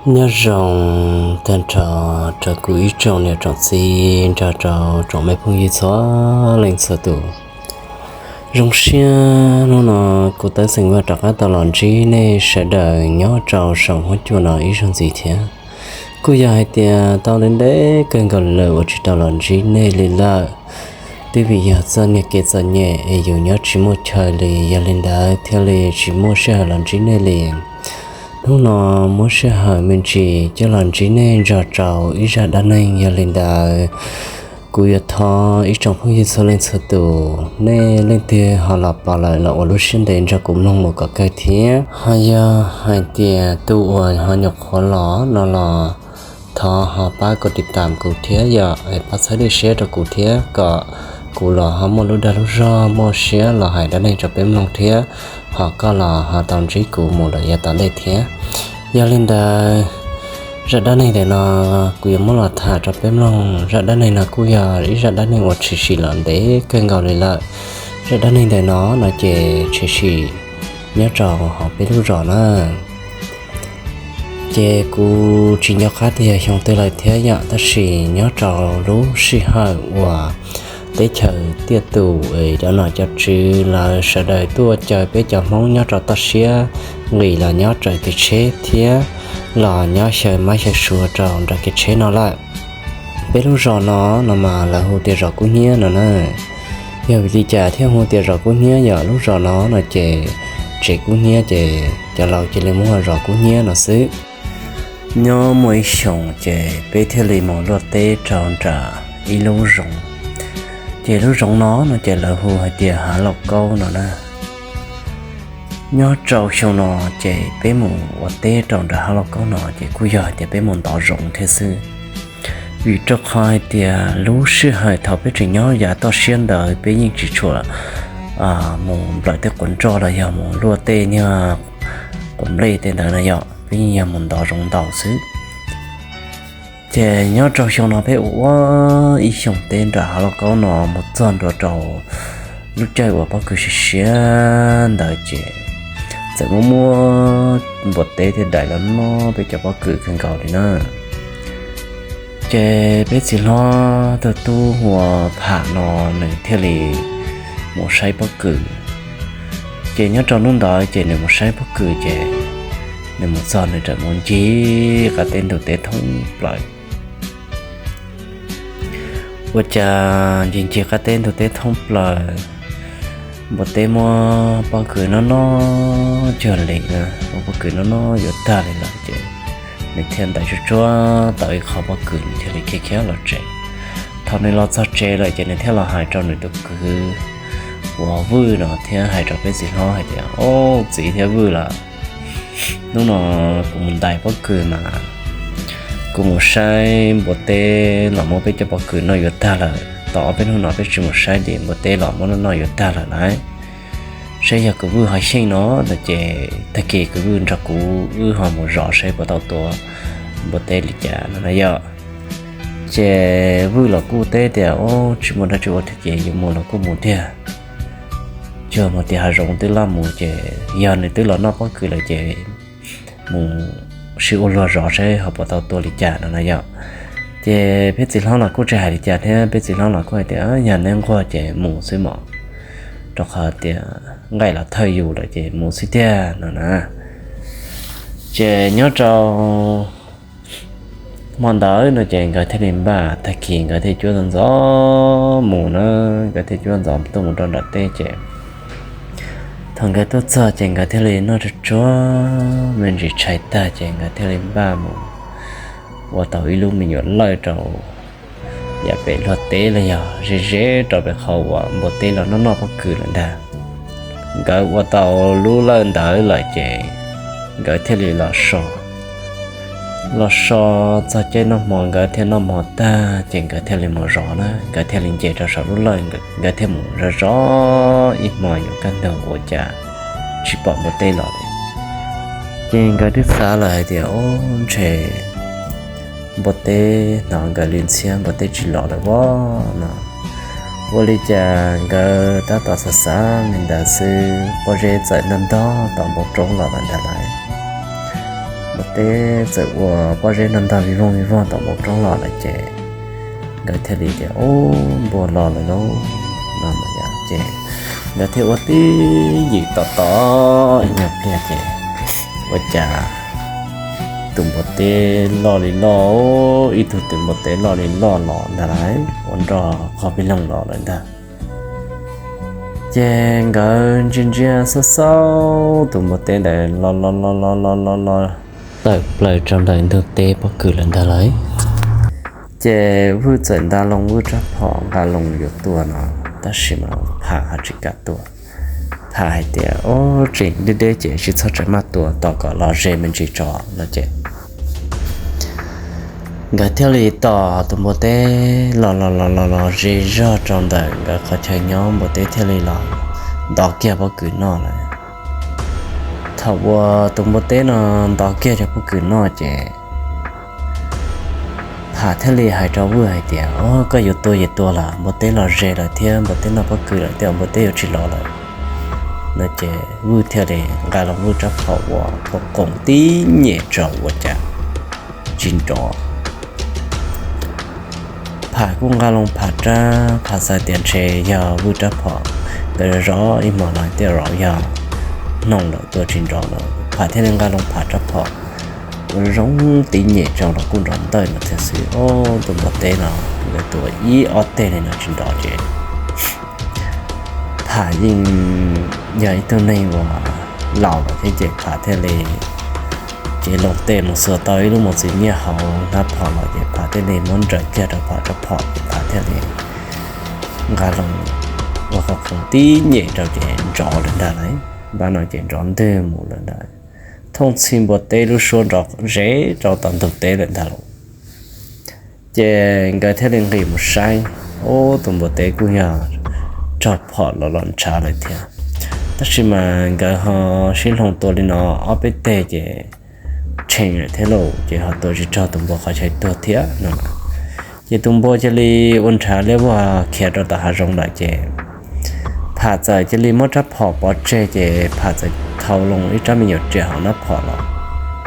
Nyob zoo tag nrho rau kuv ib tsoom niam tsoom txiv nrog rau tsoom me phooj ywg txhua leej txhua tus. Zoo siab hnub no kuv Tawb Xeem Vaj rov qab tau los ntsib nej sawv daws nyob rau saum huab cua no ib zaug ntxiv thiab. Kuj yog hais tias tau ntev ntev kawg nkaus lawm uas tsis tau los ntsib nej li lawm. Twb vim yog txoj niag kev txom nyem es yus nyob tsis muaj chaw li, yog li ntawd thiaj li tsis muaj sij hawm los ntsib nej li. Hnub no muab sij hawm me ntsis coj los ntsib nej nrog rau ib zaj dab neeg, yog li ntawd kuv yuav thov ib tsoom phooj ywg txhua leej txhua tus, nej leej twg ho los pom lawm los ua lub siab ntev nrog kuv mloog mus kom kawg thiab. Ho yog hais tias tus uas ho nyuam qhuav los no los thov ho pab kom tiv tam kuv thiab yom, pab txhawb dej siab rau kuv thiab kom kuv los ho muaj lub dag lub zog muaj siab los hais dab neeg rau peb mloog thiab, ho koj los ho tau ntsib kuv mus lawm yav tom ntej thiab. Yog li ntawd, zaj dab neeg ntawm no kuv yuav muab los tham rau peb mloog. Zaj dab neeg no kuj yog ib zaj dab neeg uas tshwm sim los ntev kawg nkaus li lawm. Zaj dab neeg ntawm no no ces tshwm sim nyob rau hauv peb lub zos na. Ces kuv tsis nco qab tias yog xyoo twg lawm thiab yom, tab sis nyob rau lub sij hawm uas teb chaws tiaj tus, cov nom cov tswv lawv sawv daws tuaj caw peb cov Hmoob nyob rau toj siab nqis los nyob raws kev tsheb thiab los nyob xyaw mab xyaw suav rau nram kev tsheb no lawm. Peb lub zos no no mas lawv hu tias zos Kub Hnyiab no na. Yog vim li cas thiaj hu tias zos Kub Hnyiab? Yog lub zos no no ces tsev kub hnyiab ces cov laus cia li muab hu zos Kub Hnyiab no xwb. Nyob muaj ib xyoos ces peb thiaj li mus luaj teb rau nram ib lub zoov. Ces lub zoov no no ces lawv hu hais tias Hav Lauj Kaub no na. Nyob rau xyoo no ces peb mus ua teb rau nram Hav Lauj Kaub no ces kuj yog hais tias peb mus ntov zoov thiab xwb. Vim rau qhov hais tias lub sij hawm thaum peb tseem nyob yav toj siab ntawd peb yeej tsis tshua mus nplawm tej quav nroj los yog mus luaj tej niag quav nplej tej ntawd na yom, peb yeej yog mus ntov zoov ntaus xwb. Ces nyob rau xyoo no peb ua ua ib xyoos teb nram Hav Lauj Kaub no mus txog ntua rau lub caij uas pob kws siav siav ntawd ces txawm muaj muaj npua teb thiab dais los noj peb cov pob kws kawg nkaus li na. Ces peb txiv hlob tus tub hu ua Pham no nws thiaj li mus saib pob kws. Ces nyob rau hnub ntawd ces nws mus saib pob kws ces nws mus txog nws rawm mus ncig qab teb ntug teb thoob plaws. Ua cas ncig ncig qab teb ntug teb thoob plaws, npua teb muab pob kws noj noj cuag li na, muab pob kws noj noj yuav tag li lawm ces nws thiaj ntais tsuag tsuag tau ib qho pob kws nws thiaj li khiav khiav los tsev. Thaum nws los txog tsev lawm ces nws thiaj los hais rau nws tus kwv uas Vwj no thiab hais rau peb txiv hlob hais tias, Au, txiv thiab Vwj lawm, hnub no kuv mus ntais pob kws mas kuv mus saib npua teb los muab peb cov pob kws noj yuav tag lawm. Tau ob peb hnub no peb tsis mus saib ces npua teb los muab noj noj yuav tag lawm lauj. Saib yog kwv Vwj ho xyeej no no ces tag kis kwv Vwj nrog kuv wb ho mus zov saib puas tau tua npua teb li cas no na yom. Ces Vwj los kuj teb tias, Au, tsis muaj dab tsi ua thiab ces yuav mus los kuj mus tiag. Cuag mus tim hav zoov twb laj mus ces yog nws twb los noj pob kws lawm ces mus sib ua luag zov saib ho puas tau tua li cas no na yom. Ces peb txiv hlob los kuj tsis hais li cas thiab, peb txiv hlob los kuj hais tias, Yog neb nquag ces mus xwb mos, rau qhov tias nqaij los thawj yus lawm ces mus xwb tiag no na. Ces nyob rau hmo ntawd no ces nkawd thiaj li npaj tag kis nkawd thiaj cuab ntxov ntxov mus na, nkawd thiaj cuab ntxov tuaj mus rau nram teb ces thaum nkawd tuaj txog ces nkawd thiaj li noj tsuag tsuag me ntsis tshais tag ces nkawd thiaj li npaj mus ua tau ib lub me nyuam lawj rau yav pem luag teb los yog ze ze rau pem qhov uas npua teb los noj noj pob kws lawm ntag. Nkawd ua tau lub lawj ntawd lawm ces nkawd thiaj li los so. Los so txog caij noj hmo nkawd thiaj noj hmo tag ces nkawd thiaj li mus zov na, nkawd thiaj li nce rau saum lub lawj, nkawd thiaj mus zov zov ib hmo yuav kaj ntug ua cas tsis pom npua teb los li. Ces nkawd twb xav lawm hais tias, Ub, ntshe npua teb hnov nkawd li ntxhiab npua teb tsis los lawm os no. Ua li cas nkawd tab tom xav xav li ntawd xwb pob zeb txawm ntog ntog tom npoo roob los lawm ntag lauj. Npua teb txawm ua pob zeb nrog ntog vij voog vij voog tom npoo roob los lawm ces nkawd thiaj li tias, Ub, npua los lawm lauj, no mas yog ces nkawd thiaj ua tib yim tom tom ib nyuag pliag ces ua cas tus npua teb loj li loj, ib tug tus npua teb loj li loj los ntag lauj, ua nroj qhov pig loog los lawm ntag. Ces nkawd ntsia ntsia xauj xauj tus npua teb ntawd los los los los los los los tawm plaws rau ntawm ntug teb pob kws lawm ntag lauj. Ces Vwj txawm nta loo Vwj rab phom nqa loo yuav tua no, tab sis mas Pham ho tsis kam tua. Pham hais tias, Ub, tseem deb deb ces tsis txhob tsav maj tua, tos kom los ze me ntsis tso no ces nkawd thiaj li tos tus npua teb los los los los los ze zog rau ntawm nkawd qhov chaw nyob, npua teb thiaj li los nto kiag pob kws noj lawm. Thaum uas tus npua teb no nto kiag cov pob kws noj ces Pham thiaj li hais rau Vwj hais tias, Ub, koj yuav tua ces tua los, npua teb los ze lawm thiab npua teb noj pob kws lawm thiab, npua teb yuav tsis los lawm no ces Vwj thiaj li nqa loo Vwj rab phom ua qoom qoom tib nyem rau ua cas tsis nrov. Pham kuj nqa loo Pham rab, Pham xav tias ntshe yog Vwj rab phom, nkawd zov ib hmos no thiaj zov yog hnoos lawm tua tsis nrov no, Pham thiaj li nqa loo Pham rab phom ua zoo tib nyem rau los kuj nrov ntawj no thiab xwb. Ob tug npua teb no nkawd tua ib ob teg li no tsis nrov ces Pham yeej yog ib tug neeg uas laus lawm thiab ces Pham thiaj li, ces loo tej mus xuas tau ib lub mos txwv nyiaj hauv hnab phom los ces Pham thiaj li muab nrawm kiag rau Pham rab phom ces Pham thiaj li nqa loo ua qhov khoom tib nyem rau ces nrov lawm ntag lauj. Npab no ces nrov ntwg mus lawm ntag. Thooj txhij npua teb lub suab nrov zes rau tom ntug teb lawm ntag lauj. Ces nkawd thiaj li nqis mus saib, ub, tus npua teb kuj yog raug phom los los ntshav lawm thiab. Tab sis mas nkawd ho sib hloov tua li no ob peb teg ces tshee lawm thiab lauj, ces ho tua tsis raug tus npua qhov chaw tuag thiab no. Ces tus npua cia li ua nrhav liab vog khiav rau tom hav zoov lawm ces Pham txawm cia li muab rab phom pov tseg ces Pham txawm thau loo ib rab me nyuam riam hauv hnab phom los.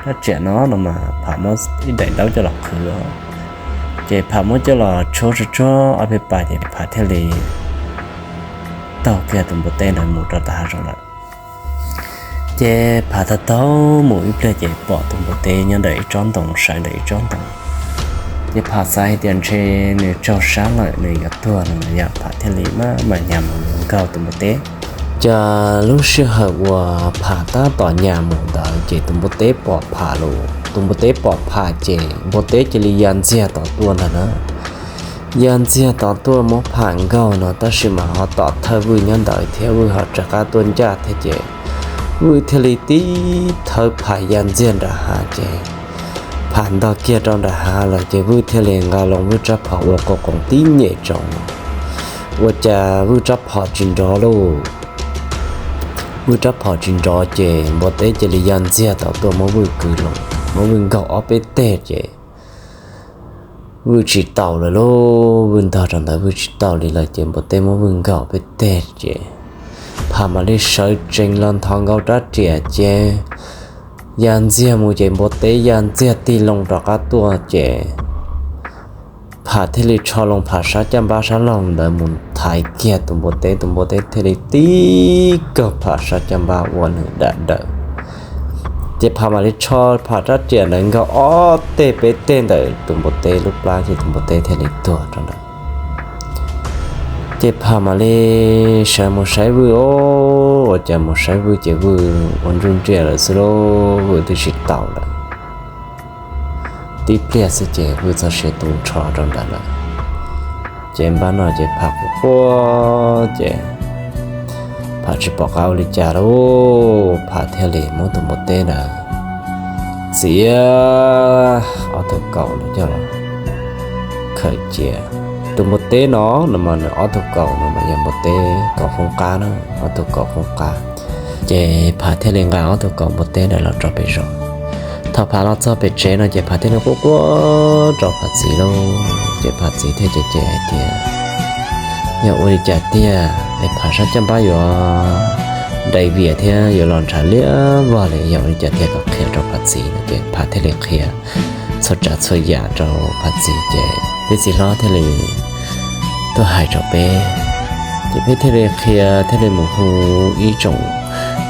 Rab riam no no mas Pham muab ib daim ntaub coj los qhwv, ces Pham muab coj los tshuab tsuag tsuag ob peb pas ces Pham thiaj li taug kiag tus npua teb ntawd mus rau tom hav zoov lawm. Ces Pham taug taug mus ib pliag ces pom tus npua teb nyob ntawm ib tsob ntoo, sawv ntawm ib tsob ntoo. Ces Pham xav hais tias ntshe nws raug sab lawm nws yuav tuag no yog Pham thiaj li maj mam nyas mus yuav nkaug tus npua teb. Ces lub sij hawm uas Pham tab tom nyas mus ntawd ces tus npua teb pom Pham lawm. Tus npua teb pom Pham ces npua teb cia li ya ntxiag tom tuaj ntag na. Ya ntxiag tom tuaj muab Pham nkaug no tab sis mas ho tom thawj Vwj nyob ntawd thiab Vwj ho rov qab tuaj ncaj thiab ces Vwj thiaj li tib thawb Pham ya ntxiag nram hav ces Pham ntog kiag rau nram hav lawm ces Vwj thiaj li nqa loo Vwj rab phom ua qoom qoom tib nyem rau no, ua cas Vwj rab phom tsis nrov lauj. Vwj rab phom tsis nrov ces npua teb cia li ya ntxiag tom tuaj muab Vwj kwv loo, muab Vwj nkaug ob peb teg ces Vwj tsis taus lawm lauj. Vwj ntog rau ntawd Vwj tsis taus li lawm ces npua teb muab Vwj nkaug ob peb teg ces Pham mam li sawv tsees los nthos nkaus rab riam ces ya ntxiag mus ces npua teb ya ntxiag tig loo rov qab tuaj ces Pham thiaj li tsho loo Pham sab caj npab sab laug ntawd mus thaiv kiag tus npua teb, tus npua teb thiaj li tib kaug Pham sab caj npab ua nws dam dawm. Ces Pham mam li tsho Pham rab riam ntawd nkaug ob teg peb teg ntawm tus npua teb lub plab ces tus npua teb thiaj li tuag rau ntawd. Ces Pham mam li sawv mus saib Vwj, ua cas mus saib Vwj ces Vwj ua nruj nriam lawm xwb lauj, Vwj twb tsis taus lawm. Tib pliag xwb ces Vwj txoj sia tu nrho rau ntawd lawm. Ces npab no ces Pham quaj quaj ces Pham tsis pom qab ua li cas lauj, Pham thiaj li muab tus npua teb ntawd txiav ob tug kaus ntawd coj los khaws cia. Tus npua teb no no mas nws ob tug kaus no mas yog npua teb kaus foob qab na, ob tug kaus foob qab. Ces Pham thiaj li nqa ob tug kaus npua teb ntawd los rau pem zos. Thaum Pham los txog pem tsev no ces Pham thiaj li quaj quaj rau Pham txiv lauj. Ces Pham txiv thiaj cem cem hais tias, yog ua li cas tiag es Pham sab caj npab yuav dai vias thiab yuav los ntshav liab vog li, yog ua li cas thiaj kom qhia rau Phav txiv no. Ces Phav thiaj li qhia txhua tsav txhua yam rau Phav txiv, ces peb txiv hlob thiaj li tuaj hais rau peb. Ces peb thiaj li qhia, thiaj li mus hu ib tsoom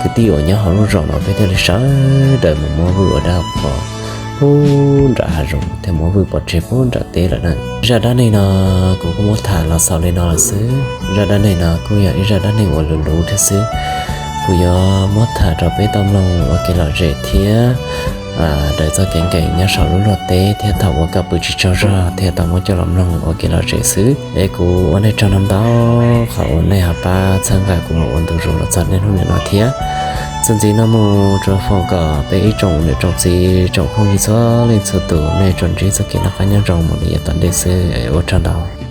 kwv tij uas nyob hauv lub zos no, peb thiaj li sawv daws mus muab Vwj ua dab ua qhua puag nram hav zoov thiab muab Vwj pov tseg puag nram teb lawm na. Zaj dab neeg no kuv kuj muab tham los xaus li no lawm xwb. Zaj dab neeg no kuj yog ib zaj dab neeg uas luv luv thiab xwb. Kuv yuav muab tham rau peb tau mloog ua kev lom zem thiab daws txoj kev nkees nyob saum lub luag teb thiab thaum uas koj pw tsis tsaug zog thiaj tau muab coj los mloog ua kev lom zem xwb. Es kuv ua nej tsaug ntau ntau qhov uas nej ho pab txhawb nqa kuv los ua ntu zus los txog niaj hnub niam no thiab. Txuas ntxiv no mus tsuas foom kom peb ib tsoom niam tsoom txiv tsoom phooj ywg txhua leej txhua tus nej tsuas ntsib txoj kev noj qab nyob zoo mus li yav tom ntej xwb, ua tsaug ntau.